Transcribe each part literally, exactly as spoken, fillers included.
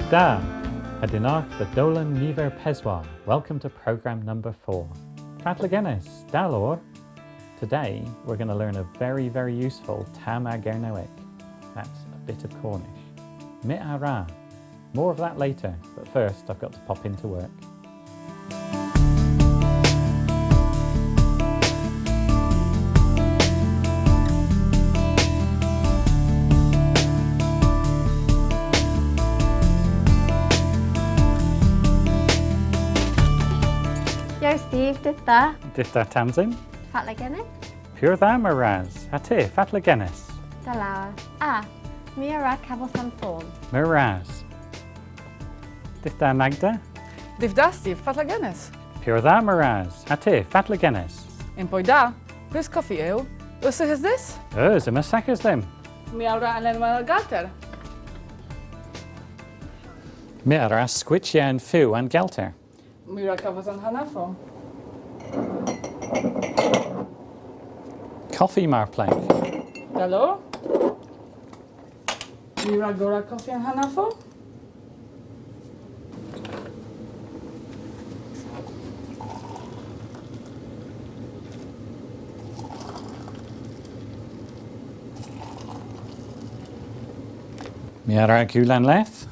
Da! Ha dynnargh dhe dowlen niver peswar. Welcome to programme number four. Fatla genes, da lowr? Today, we're gonna learn a very, very useful tamm a Gernewek. That's a bit of Cornish. My a wra. More of that later, but first I've got to pop into work. Yo, Steve, dydh da. Dydh da, Tamsin. Fatla genes? Pur dha, meur ras. Ha ty, fatla genes? Da lowr. A, my a wra kavos an form. Meur ras. Dydh da, Magda. Dydh da, Steve, fatla genes? Pur dha, meur ras. Ha ty, fatla genes? Yn poynt da. Pes koffi yw? Eus seghys dhis? Eus, yma seghys dhymm. My a wra an lenwel an galter. My a wra skwychya yn few an galter. My a wra kavos an hanafow. Koffi, mar pleg. Da lowr. My a wra gorra koffi an hanafow. My a wra gul an leth.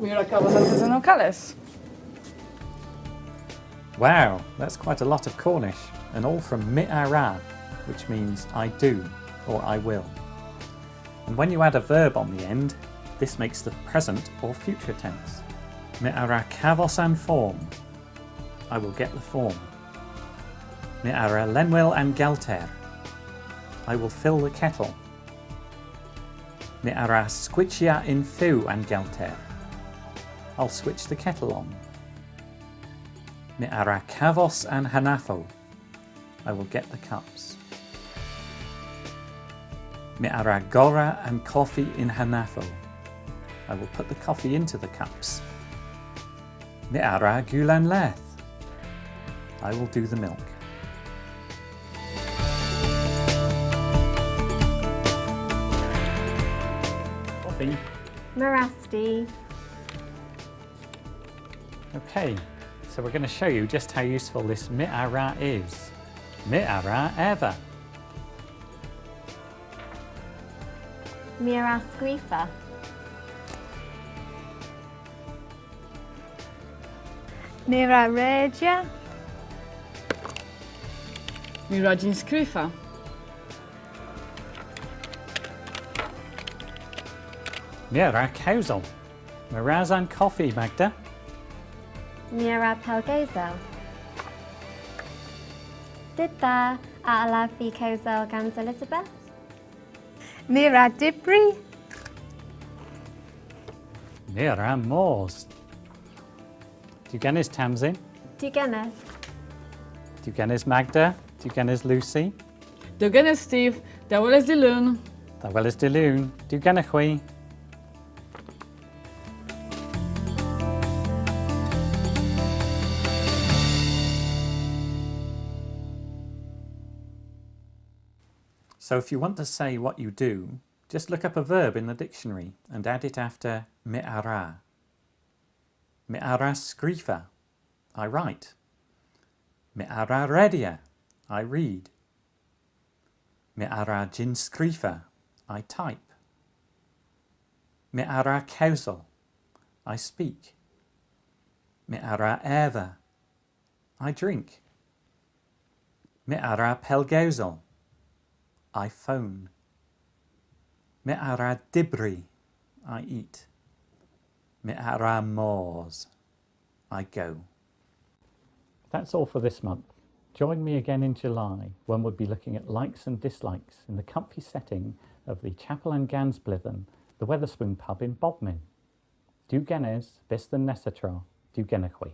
My a wra kavos an tesen ow kales. Wow, that's quite a lot of Cornish, and all from my a wra, which means I do or I will. And when you add a verb on the end, this makes the present or future tense. My a wra kavos an form. I will get the form. My a wra lenwel an galter. I will fill the kettle. My a wra skwychya yn few an galter. I'll switch the kettle on. My a wra kavos an hanafow. I will get the cups. My a wra gorra an koffi yn hanafow. I will put the coffee into the cups. My a wra gul an leth. I will do the milk. Coffee. Meur ras, Steve. Okay, so we're gonna show you just how useful this my a wra is. My a wra eva. My a wra skrifa. My a wra redya. My a wra jynn skrifa. My a wra kewsel. Meur ras an koffi, Magda. My a wra pellgewsel. Dydh da, a allav vy kewsel gans Elizabeth? My a wra dybri. My a wra mos. Duw genes, Tamsin. Duw genes. Duw genes, Magda. Duw genes, Lucy. Duw genes, Steve. Da weles dy' Lun. Da weles dy' Lun. Duw genowgh hwi. So if you want to say what you do, just look up a verb in the dictionary and add it after my a wra. My a wra skrifa. I write. My a wra redya. I read. My a wra jynnskrifa. I type. My a wra kewsel. I speak. My a wra eva. I drink. My a wra pellgewsel. I phone. My a wra dybri. I eat. My a wra mos. I go. That's all for this month. Join me again in July, when we'll be looking at likes and dislikes in the comfy setting of the Chapel an Gansblydhen, the Wetherspoon pub in Bodmin. Duw genes, bys dhe'n nessa tro, Duw genowgh hwi.